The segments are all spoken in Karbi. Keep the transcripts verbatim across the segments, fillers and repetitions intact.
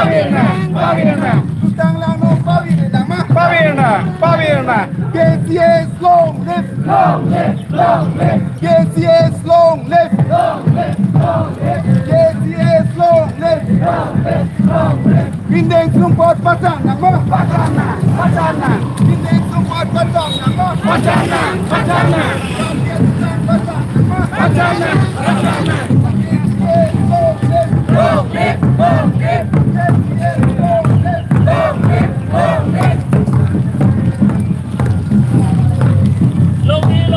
Pavirnang, pavirnang. Jutang Langno pavirnang ma? Pavirnang, pavirnang. K C S long live! Long live, long live. K C S long live! Long live, long live. K C S long live! Long live, long live. Bindeng sumpot pachanang ma? Pachanang, pachanang. Bindeng sumpot pachanang ma? Pachanang, pachanang. Pachanang, pachanang. Long live, long live. Long live, long live. Long live, long live.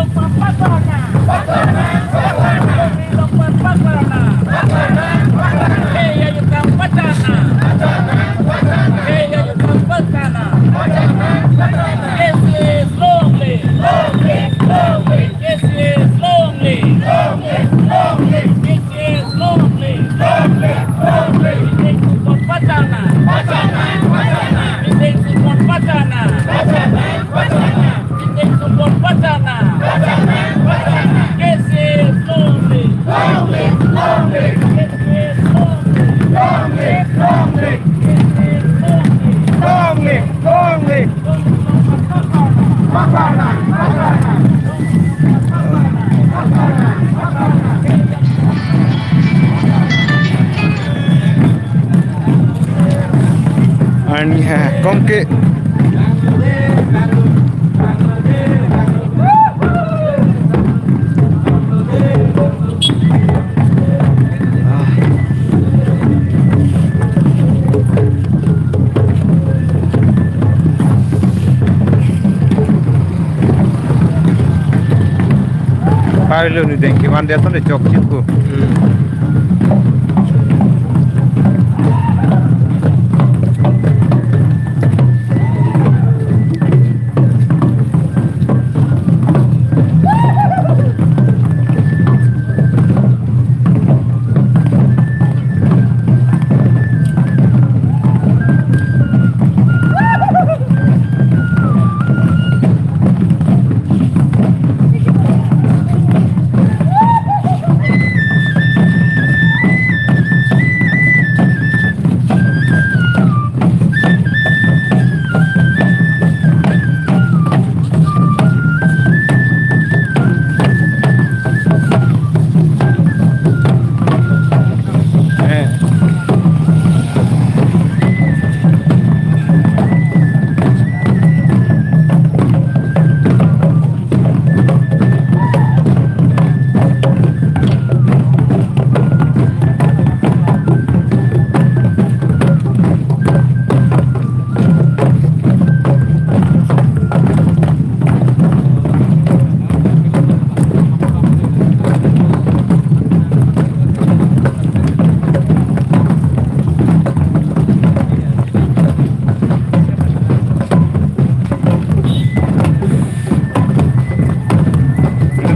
Pachanang, pachanang, pachanang. Long live, long live, pachanang. Pachanang, pachanang. Hey, ya, you come pachanang. Pachanang, pachanang. Hey, ya, you come pachanang. Pachanang, pachanang. K C S long live. Long live, long live. K C S long live. Long live, long live. K C S long live. Long live, long live. Bindeng sumpot pachanang. Pachanang, pachanang. Bindeng sumpot pachanang. Pachanang, pachanang. Bindeng sumpot pachanang. Pachanang, pachanang. K C S long live. Long live, long live. K C S long live. Long live, long live. K C S long live. Long live, long live. Pachanang, pachanang, pachanang. Arni ha kongke. Pavilo ni dengki van dia sone chokchit ko.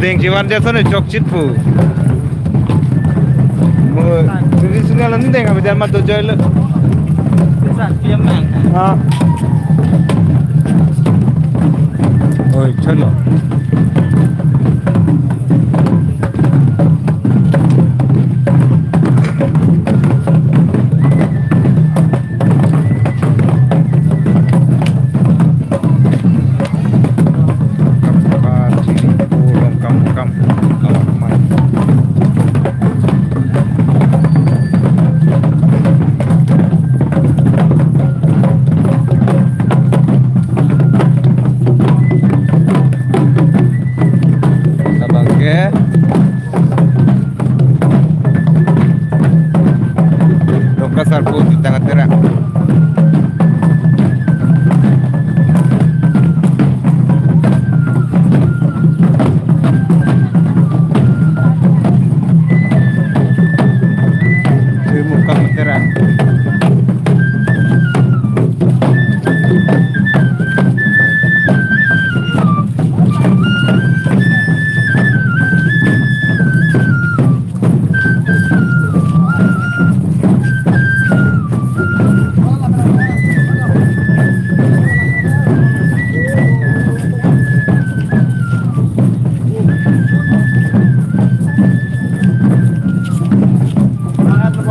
Dengki van dia sone chokchit pu. Mo, traditional ni deng abi dia ma do joy lo. Bisa, dia mang. Ah. Oi, chalo. Abang ke. Dongka Sarpo Jutang Atera. Sri Mukam Atera.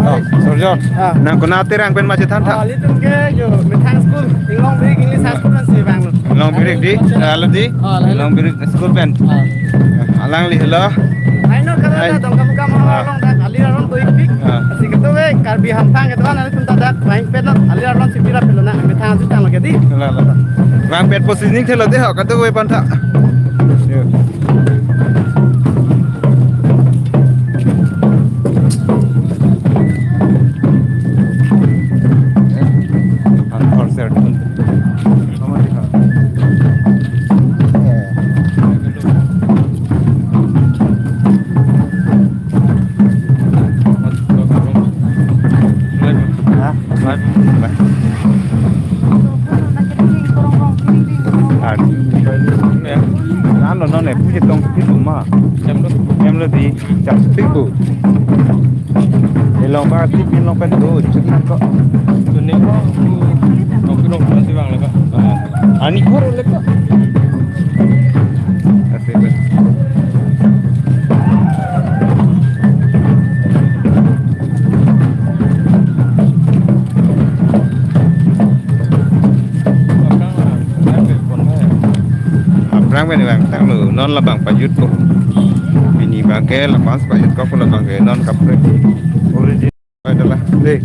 Oh, sorry. Jo, ah, nang konat Terang pen ma chethan tha? Ah, ilitum ke jo methang school, Inglongbirik English High School pensi vanglo. Inglongbirik di, ah, lalu di? Ah, lalu. Inglongbirik school pen. Ah. Alangli helo. Ai no, kalau hai, ada dong kamu kamu, ah, orang dak alir aron do-ikpik. Ah. Lasi kedo ke Karbi Hamphang kedo kan ilitum ta dak vangpet lo, alir aron si pira pelo na, methang asu tang lo ke di. La, la, la. Vangpet positioning thelo de ho, kedo ke pon tha. Yo. Ha? Ah, ano, no, ne, puji tong, puji tong ma. Em lo di, chak tik bu. Ilong ba tik, ilong pen do, chak nang ko. Tuni ko, ko, ko, ko, ko, si bang le ko. Ah, ani ko le ko. Asik. Aphrang pen vangtang lo, non labang pajut ko. Pini bang ke labang pajut ko, labang ke non kaprek. Origin. Adalah, deh.